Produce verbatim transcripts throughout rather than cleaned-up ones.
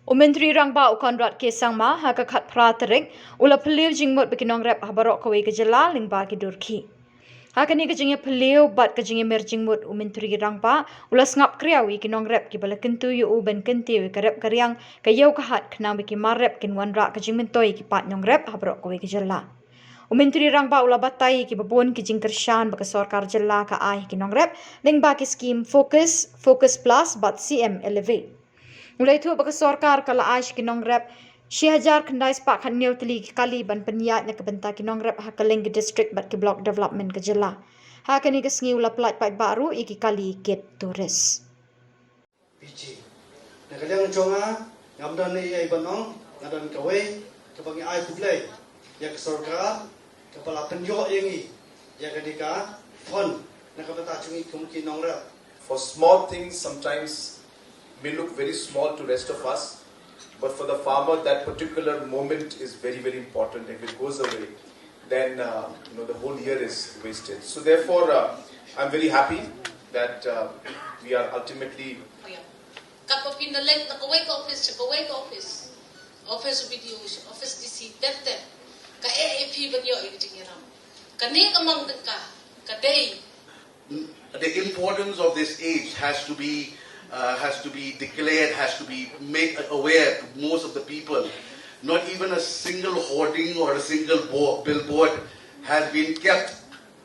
U Myntri Rangbah u Conrad K Sangma ha ka khatphra tarik u la phylliew jingmut bad ki nongrep ha baroh kawei ka jylla lyngba ki dur khih. Ha kane ka jingïaphylliew bad ka jingïamir jingmut, u Myntri Rangbah u la sngap kriaw ïa ki nongrep kiba la kyntu ïa u ban kyntiew ïa ka rep ka riang, ka ïew ka hat, khnang ba ki mar rep kin wanrah ka jingmyntoi ïa ki paid nongrep ha baroh kawei ka jylla. U Myntri Rangbah u la batai ïa kiba bun ki jingkyrshan ba ka sorkar jylla ka ai ha ki nongrep lyngba ki skhim Focus, Focus Plus bad C M Elevate. U la ïathuh ba ka sorkar ka la ai sha ki nongrep shi hajar khyndai spah khathynñiew tylli ki kali ban pynïaid na ka bynta ki nongrep ha kylleng ki district bad ki block development ka jylla. Ha kane ka sngi u la pyllait paidbah ruh ïa ki kali kit tourist. P G. Na ka liang jong nga, ngam don ei ei ban ong, nga don kawei kaba ngi ai khublei ïa ka sorkar kaba la pynïoh ïa ngi ïa kane ka fund na ka bynta jong ngi kum ki nongrep. For small things sometimes may look very small to rest of us, but for the farmer that particular moment is very, very important. If it goes away, then uh, you know the whole year is wasted. So therefore, uh, I'm very happy that uh, we are ultimately. Ka pa pin da lek na kawai ka office, cha kawai ka office, office B D O, office D C, ter ter. Ka e e phi ban ïoh ïa ka jingïalam. Ka ne ka mang tengka, ka dei. The importance of this age has to be uh, has to be declared, has to be made aware to most of the people. Not even a single hoarding or a single bo- billboard has been kept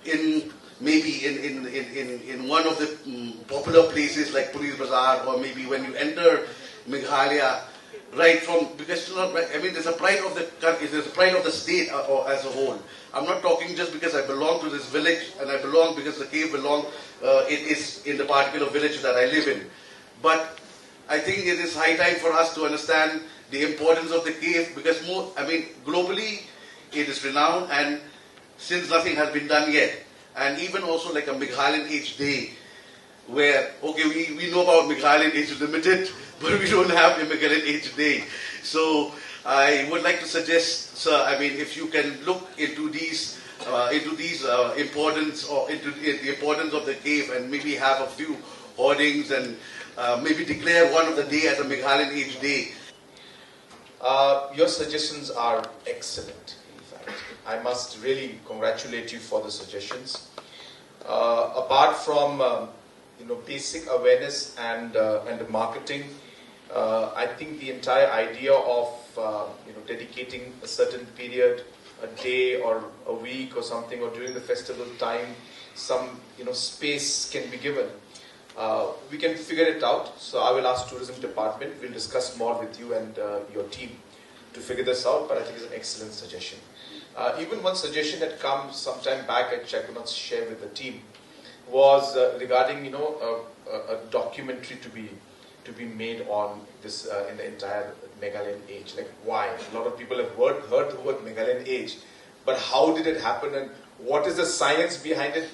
in maybe in, in, in, in, in one of the mm, popular places like Police Bazaar, or maybe when you enter Meghalaya, right from, because it's not right, I mean, there's a pride of the country, there's a pride of the state uh, or as a whole. I'm not talking just because I belong to this village and I belong because the cave belong uh, it is in the particular village that I live in. But I think it is high time for us to understand the importance of the cave because more, I mean, globally it is renowned, and since nothing has been done yet, and even also like a Meghalayan Age Day, where, okay, we, we know about Meghalayan Age Limited, but we don't have a Meghalayan Age Day. So I would like to suggest, sir, I mean, if you can look into these uh, into these uh, importance or into the importance of the cave and maybe have a few hoardings and uh, maybe declare one of the day as a Meghalayan Age Day. Uh, your suggestions are excellent, in fact. I must really congratulate you for the suggestions. Uh, apart from um, you know, basic awareness and, uh, and marketing, uh, I think the entire idea of uh, you know, dedicating a certain period, a day or a week or something, or during the festival time, some you know, space can be given. Uh, we can figure it out. So I will ask tourism department. We'll discuss more with you and uh, your team to figure this out. But I think it's an excellent suggestion. Uh, even one suggestion had come some time back, which I could not share with the team, was uh, regarding you know a, a, a documentary to be to be made on this uh, in the entire Meghalayan age. Like why? A lot of people have heard, heard the word Meghalayan age, but how did it happen and what is the science behind it?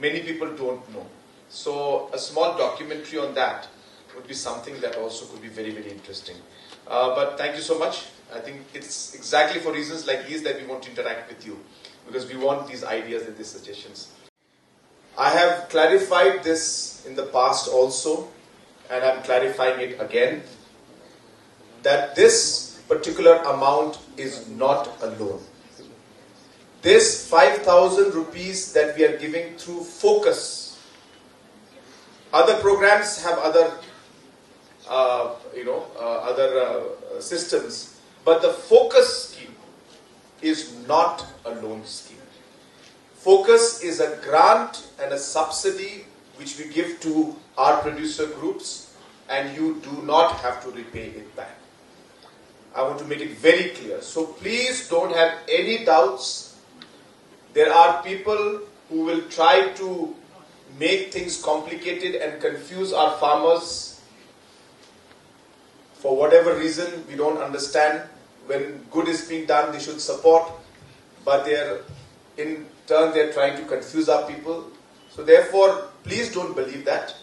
Many people don't know. So a small documentary on that would be something that also could be very, very interesting. Uh, but thank you so much. I think it's exactly for reasons like these that we want to interact with you, because we want these ideas and these suggestions. I have clarified this in the past also, and I'm clarifying it again, that this particular amount is not a loan. This five thousand rupees that we are giving through Focus, other programs have other, uh, you know, uh, other uh, systems, but the Focus scheme is not a loan scheme. Focus is a grant and a subsidy which we give to our producer groups, and you do not have to repay it back. I want to make it very clear. So please don't have any doubts. There are people who will try to make things complicated and confuse our farmers. For whatever reason, we don't understand. When good is being done, they should support, but they're in turn they're trying to confuse our people. So therefore, please don't believe that.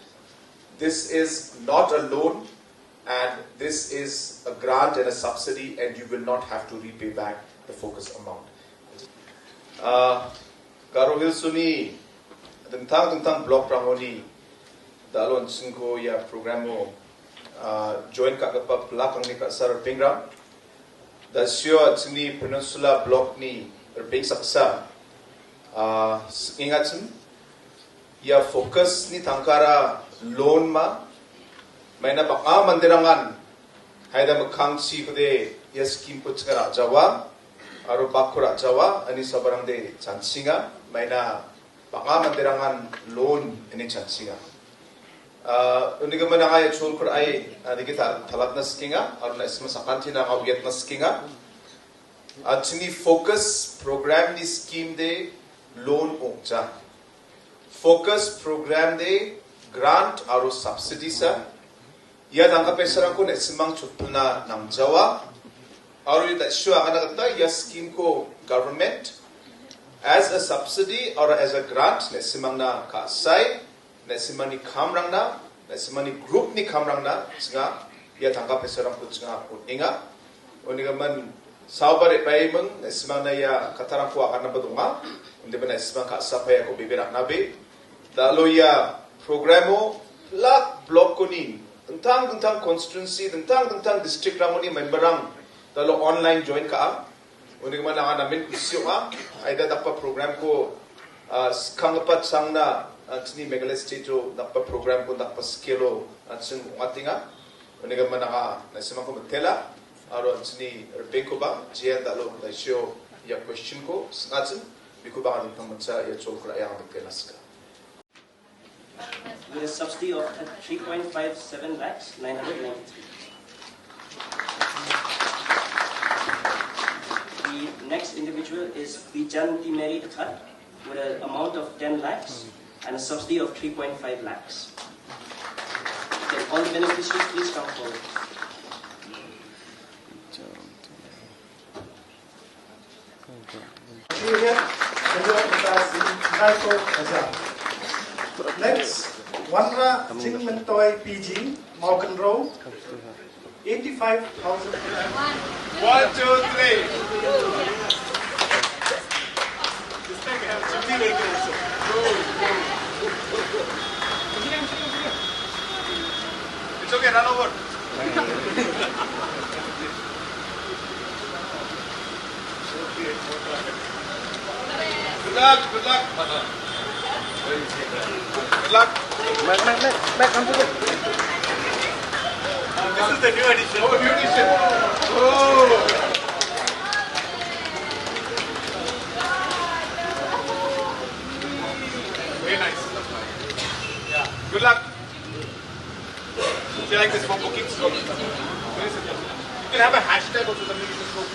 This is not a loan, and this is a grant and a subsidy, and you will not have to repay back the Focus amount. Uh, Garo Hills Suni, dengtang dengtang block prangoni, dalon singko ya programo, Ah, join ka kapa plak ang ni ka sar pingram. Da sio chini Peninsula Block ni rbing saksa. Ah, ngingat sim. Ya focus ni tangkara loan ma. Maina bak nga mandirangan. Haida makang si kude ya scheme ko chkara Jawa. Aro bak kura Jawa, ani sabarang de chansinga. Maina bak nga mandirangan loan ini chansinga. Ah, uni ka mananga ya chul kur ai, ah, dikita thalat na skinga, aro na isma sakanti na ngawiyat na skinga. Ah, chini focus program ni scheme de loan ongcha. Focus program de grant aro subsidy sa. Ya tangka pesa rang ko na ismang chupna nang Jawa. Aro ya ta shua kana kata ya scheme ko government as a subsidy or as a grant na ismang na ka sai. Na simani kamrang na, na simani group ni kamrang na, singa, ya tangka pesa rang ko singa un inga. Uni ka man saw bare pai meng, na simang na ya katarang ko akan na badunga, undi ba na simang ka sapa ya ko bibi rak na bi. Da lo ya programo, lak block ko ni, tentang tentang constituency, tentang tentang district rang ko ni member rang, da lo online join ka am. Uni ka man nga na min ku siok nga, aida dakpa program ko, ah, skang pat sang na, ah, chini Meghalaya State o dakpa program ko dakpa skelo, ah, ching ngatinga. Uni ka man nga na simang ko metela, aro chini rbeng ko ba, jia da lo da sio ya question ko, sngatsin, biku ba nga tang mensa ya chol kra ya metela ska. With a subsidy of three point five seven lakhs, nine hundred ninety-three. The next individual is Bijanti Mary the third, with an amount of ten lakhs and a subsidy of three point five lakhs. Can all the beneficiaries please come forward? Next, Wanra Jingmentoi P G, Mawkynrew, eighty-five thousand. One, two, three. This time we have Jimmy Baker also. It's okay, run over. Good luck, good luck. Good luck. Mike, Mike, Mike, Mike, come to me. This is the new edition. Oh, new edition. Oh. Very nice. Yeah. Good luck. If you like this for bookings, you can have a hashtag also, something you can book.